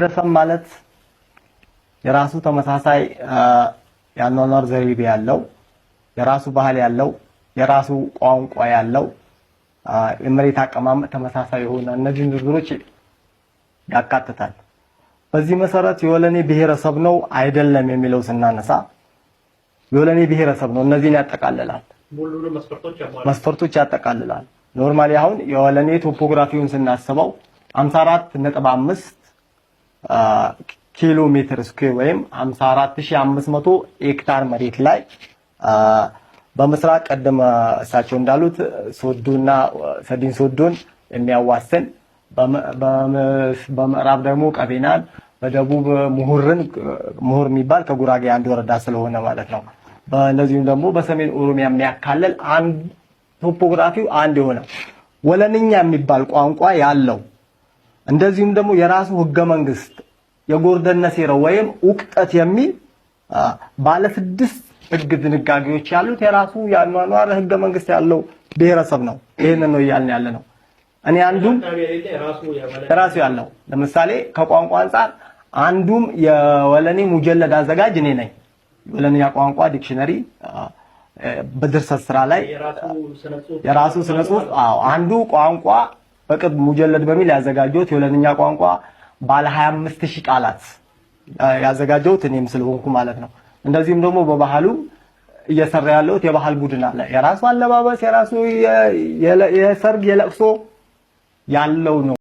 ብሔረሰብ ማለት የራሱ ተመሳሳይ የአኗኗር ዘይቤ ያለው፣ የራሱ ባህል ያለው፣ የራሱ ቋንቋ ያለው፣ የመሬት አቀማመጥ ተመሳሳይ የሆነ እነዚህን ዝርዝሮች ያካትታል። በዚህ መሰረት የወለኔ ብሔረሰብ ነው አይደለም የሚለው ስናነሳ የወለኔ ብሔረሰብ ነው። እነዚህን ያጠቃልላል፣ መስፈርቶች ያጠቃልላል። Normally አሁን የወለኔ topography ውን ስናስበው 54.5 ኪሎ ሜትር square ወይም 54500 ሄክታር መሬት ላይ በምስራቅ ቀደም እሳቸው እንዳሉት ሶዶና ሰዲን ሶዶን የሚያዋስን፣ በምዕራብ ደግሞ ቀቤናን፣ በደቡብ ምሁርን፣ ምሁር የሚባል ከጉራጌ አንድ ወረዳ ስለሆነ ማለት ነው። እንደዚሁም ደግሞ በሰሜን ኦሮሚያ የሚያካልል አንድ topography ው አንድ የሆነ ወለንኛ የሚባል ቋንቋ ያለው፣ እንደዚሁም ደግሞ የራሱ ህገ መንግስት የጎርደነ ሴራ ወይም ውቅጠት የሚል ባለ 6 ህግ ድንጋጌዎች ያሉት የራሱ የአኗኗር ህገ መንግስት ያለው ብሔረሰብ ነው። ይሄንን ነው እያልን ያለ ነው። እኔ አንዱም የራሱ ያለው ለምሳሌ ከቋንቋ አንጻር አንዱም የወለኔ مجلد አዘጋጅ እኔ ነኝ። የወለኔ ቋንቋ dictionary በድርሰት ስራ ላይ የራሱ ስነ ጽሁፍ፣ አዎ፣ አንዱ ቋንቋ በቅርብ مجلد በሚል ያዘጋጀሁት የወለንኛ ቋንቋ ባለ 25,000 ቃላት ያዘጋጀሁት እኔም ስለሆንኩ ማለት ነው። እንደዚሁም ደግሞ በባህሉ እየሰራ ያለሁት የባህል ቡድን አለ። የራሱ አለባበስ፣ የራሱ የሰርግ የለቅሶ ያለው ነው።